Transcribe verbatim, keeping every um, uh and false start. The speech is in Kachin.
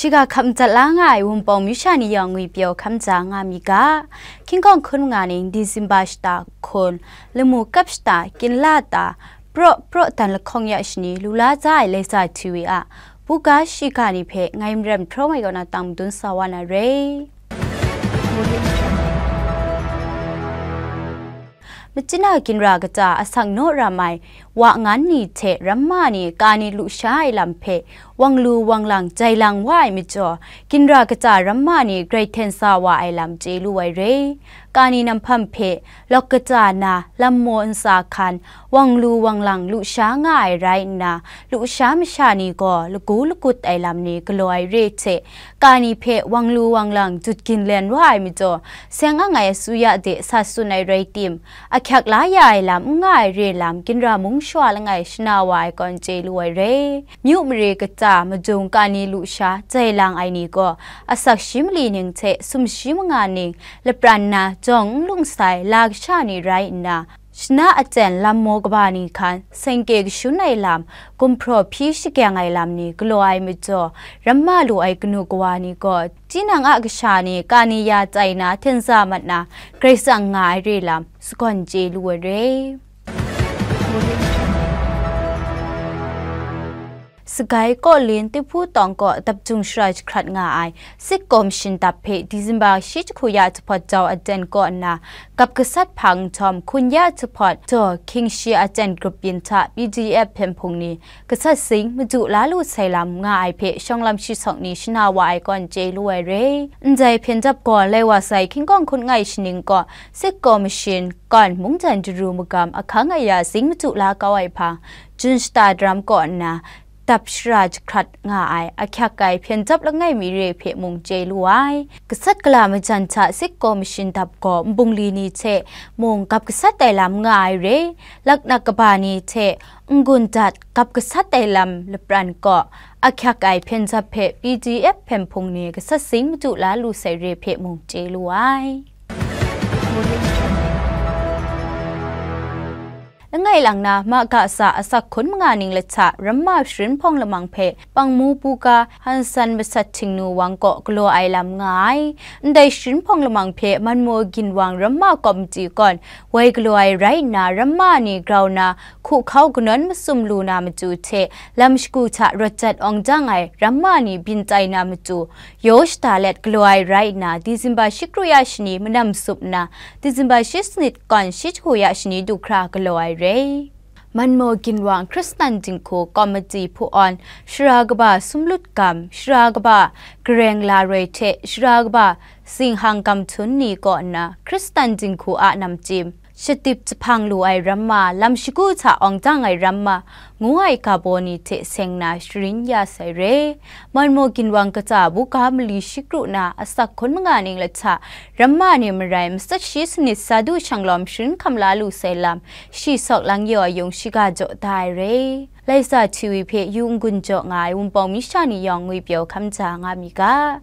Shiga hkap madat la nga ai Wunpawng masha ni yawng ngwi pyaw hkam ja nga mi ga. Hkying hkawng hkun nga ning Disemba shata hkun, lamu kap shata, ginla ta, praw praw dan lahkawng ya shani, lu la ja ai Laisa T V a buga shiga ni hpe ngai Maren Hprawng ai kaw na tang madun sa wa na re. Machyina ginra kaja asak naw ram ai wa ngan ni hte ramma ni kani lusha ai lam hpe wang lu wang lang jai lang wa ai majaw, ginra kaja ramma ni grai hten sa wa ai lam chye lu ai re. Kani namhpam hpe lawk kaja na lam maw ntsa hkan, wang lu wang lang lusha nga ai rai nna, lusha masha ni gaw lagu lagut ai lam ni galaw ai re hte, kani hpe wang lu wang lang jut ginlen wa ai majaw, seng ang ai asuya de sa tsun ai rai tim, ahkyak la ya ai lam n nga ai re lam ginra mung shawa langai shana wa ai kaw n chye lu ai re. Myu mare kaja majung kani lusha jai lang ai ni gaw, asak shi mali ning hte sumshi manga ning lapran na jawng n lung sai la kasha ni rai nna, shana aten lam maw kaba ni hkan, sengke kashun ai lam, gumhpraw hpyi shakyang ai lam ni galaw ai majaw, ramma lu ai kanu kawa ni gaw, tinang a kasha ni kani ya tai na hten sa mat na, Karai Kasang nga ai re lam sagawn chye lu ai re. Sagai Kawlin Tinghpu Tawng kaw dap jung shara jahkrat nga ai Sik Kaw Mashin Dap hpe Disemba shi jahku ya jahpawt jau aten kaw nna, kap gasat hpang nhtawm hkun ya jahpawt jaw hkying shi aten grup byin hta P D F hpyen hpung ni gasat zing madu la lu sai lam nga ai hpe shawng lam shi sawk ni shana wa ai kaw n chye lu ai re. Ndai hpyen dap gaw lai wa sai hkying hkawng hkun nga ai shaning kaw Sik Kaw Mashin kawn mungdan daru magam ahkang aya zing madu la kau ai hpang, Jun shata daram kaw nna, dap shara jahkrat nga ai ahkyak ai hpyen dap langai mi re hpe mung chye lu ai. Gasat gala majan hta Sik Kaw Mashin Dap gaw nbungli ni hte mung kap gasat ai lam nga ai re, laknak kaba ni hte n-gun dat kap gasat ai lam lapran kaw, ahkyak ai hpyen dap hpe P D F hpyen hpung ni gasat zing madu la lu sai re hpe mung chye lu ai. Langai lang na, ma ga sa asak hkun manga ning lahta ramma sharin hpawng lamang hpe pangmu buga Hansan Masat Htingnu Wang kaw galaw ai lam nga ai. Ndai sharin hpawng lamang hpe Manmaw Ginwang ramma kawmti kawn woi galaw ai rai nna, ramma ni grau na hku hkau kanawn masum lu na matu hte, lam shagu hta rawt jat awng dang ai ramma ni byin tai na matu, yaw shada let galaw ai rai nna, Disemba shi kru ya shani manam sup nna, Disemba shi sanit kawn shi jahku ya shani du hkra galaw ai re. Manmaw Ginwang Hkristan Dinghku Komiti hpu awn, shara kaba Sumlut Gam, shara kaba Gareng Laroi hte shara kaba Zinghang Gam Htun ni kaw nna Hkristan Dinghku a namchyim, shatip jahpang lu ai ramma, lam shagu hta awng dang ai ramma, ngu ai ga baw ni hte seng na sharin ya sai re. Manmaw Ginwang kata buga mali shi kru na asak hkun manga ning lahta, ramma ni marai matsat shi sanit sa du shanglawm sharin hkam la lu sai lam, shi sawk lang yaw ai yung shiga jaw da ai re. Laisa T V hpe yu n-gun jaw nga ai Wunpawng masha ni yawng ngwi pyaw hkam ja nga mi ga.